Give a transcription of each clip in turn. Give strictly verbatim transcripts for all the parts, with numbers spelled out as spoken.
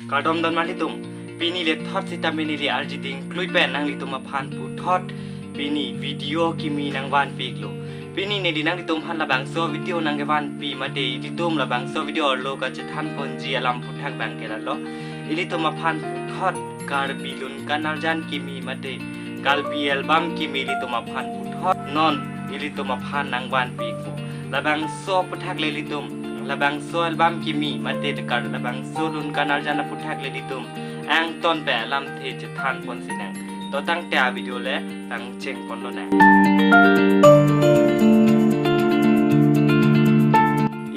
Kardom don marlitum, pini lethot sitame neli R J Dingklui pen nanglitum aphan puthot pini video kimi nangvanpiklo. Pini neli nanglitum aphan labangso video nangkevanpi mate ilitum labangso video arlo kachethanponji alam aphuthak abang ke lalo. Ilitum aphan puthot Karbi lun kanarjan kimi mate Karbi album kimi ilitum aphan puthot non ilitum aphan nangvanpikpo. Labangso aphuthak le ilitum labangso album kimi mate kar labangso lun kanarjan aphuthak le ilitum angton pe alamthe chethanponsinang. To tangte a video le pangchengponlonang.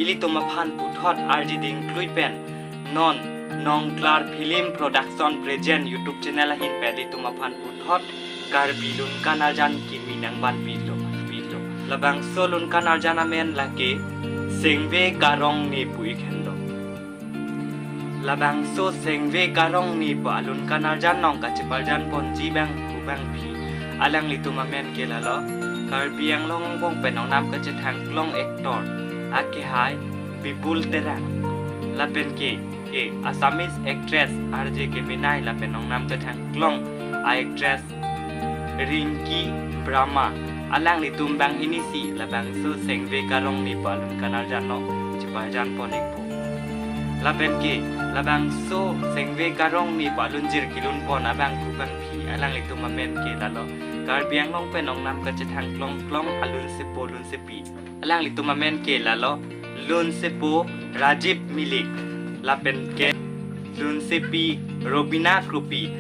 Ilitum aphan puthot R J Dingklui pen non Nongklar Film Production Present YouTube channel ahin pen ilitum aphan puthot Karbi lun kanarjan kimi nangvanpilo, pilo. Labangso lun kanarjan amen lake Sengve Karong Ne pu ik henlo. Labangso Sengve Karong Ne pu alun kanarjan nong kacheparjanponji abang pu abangpi alanglitum amen ke lalo Karbi Anglong angbong pen nongnam kachethangklong actor akehai Bipul Terang. Lapen ke, ke Assamese actress R J Kemenai lapen nongnam kachethangklong a actress Rinki Brahma. Alanglitum banghini si labangso Sengve Karong Ne pu alun kanarjan nong cheparjanpon ikpo. Lapen ke labangso Sengve Karong Ne pu alunjir kelunpon abang pu abangpi alanglitum amen ke lalo Karbi Anglong pen nongnam kachethangklong klong alunsepo lunsepi. Alanglitum amen ke lalo lunsepo Rajiv Milik lapen ke lunsepi Robina Kropi.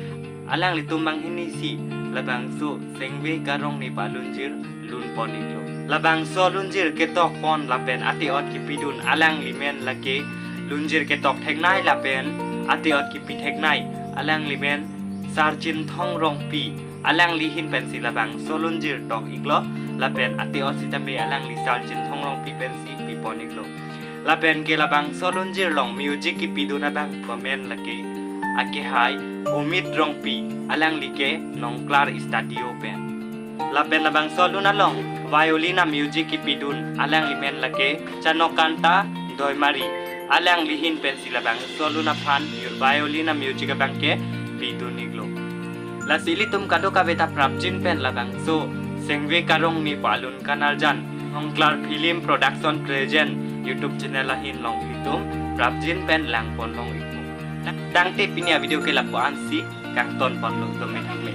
Alanglitum banghini si labangso Sengve Karong Ne pu alunjir lunpon iklo. Labangso lunjir ketokpon lapen ate-ot kipidun alangli men lake lunjir ketok theknei lapen ate-ot kipi theknei alangli men Sarchinthong Rongpi. Alangli ahin pensi labangso lunjir tok iklo lapen ate-ot sitame alangli Sarchinthong Rongpi pensi pipon iklo. Lapen ke labangso lunjir along music kipidun abang pu amen lake akehai Omit Rongpi, alangli ke Nongklar Studio pen. Lapen labangso lun along violin a music kipidun alangli men lake Chanokanta Doimari. Alangli ahin pensi labangso lun aphan violin a music abang ke pidun iklo. Lasi ilitum kadokave ta prapjin pen labangso Sengve Karong Ne pu alun kanarjan Nongklar Film Production Present YouTube channel ahin along ilitum prapjin pen langponlong ikpo. Tangte pini a video ke lapu-an si kangtonponlo, dome thangme.